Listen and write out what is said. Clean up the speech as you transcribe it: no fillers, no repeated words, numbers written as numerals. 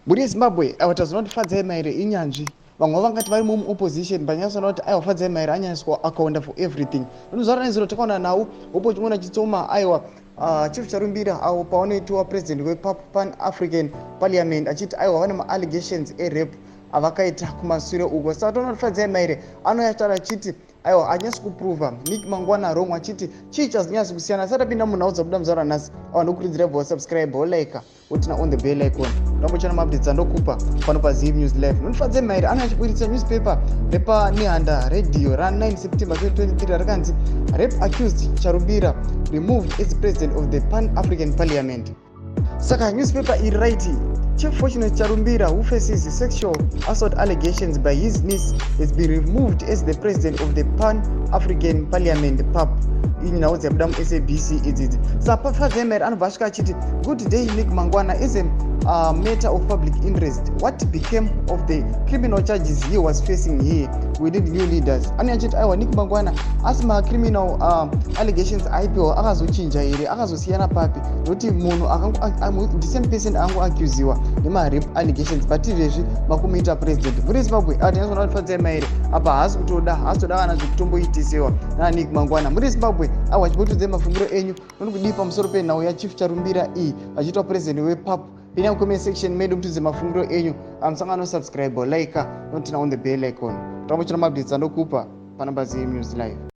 Mhuri yeZimbabwe, aiwa, tazoona kuti Fadzai Mahere inyanzvi. Vamwe vangati vari muopposition, banyatsoona kuti, aiwa, Fadzai Mahere anyanyiswa akaunda for everything. Nozuva ranezuro takaona nhau hopo chimona chitsoma, aiwa, Chief Charumbira avo pavanoitiwa president wePan African Parliament, achiti, aiwa, vane maallegations erape avakaita kumasure uko. Saka toona kuti Fadzai Mahere anouya achitaura achiti, aiwa, anyatsi kuprova Nick Mangwana wrong, achiti chii chazonyatsi kusiyana. Asati apinda munhau dzabuda muzuva ranhasi, awa, ndokurudzira bva wasubscribe, wolike, woturn on the bell icon, urambochana maupdates andokupa pano paZiv News Live. Nonifadze Mahere anouya achiburitsa newspaper repaNehanda Radio ra9 September 2023 rakanzi "Rape Accused Charumbira Removed as President of the Pan African Parliament". Saka newspaper iri raiti, "Chief Fortunate Charumbira, who faces sexual assault allegations by his niece, has been removed as the president of the Pan African Parliament, PAP." Inhau dzabuda muSABC idzidzi. Saka Fadzai Mahere anobva asvika achiti, "Good day, Nick Mangwana. Is a matter of public interest what became of the criminal charges he was facing here. We need new leaders." Anouya achiti, aiwa, Nick Mangwana asi macriminal allegations aipiwa akazochinja here? Akazosiyana papi? Nokuti munhu the same person angoaccusiwa nemarape allegations, but izvezvi makumuita president. Muri Zimbabwe, atinyatsona kuti Fadzai Mahere apa haasi kutoda, haasi toda kana zvekutomboitisiwa naNick Mangwana. Muri Zimbabwe, aiwa, chimbotiudzai mafungiro enyu, noni kudii pamusoro penhau yaChief Charumbira iyi vachiitwa president wePAP? Pinda mucomment section medu, mutiudze mafungiro enyu. Musangano subscribe, like, noturn on the bell icon, tambochina maupdates andokupa panamba News Live.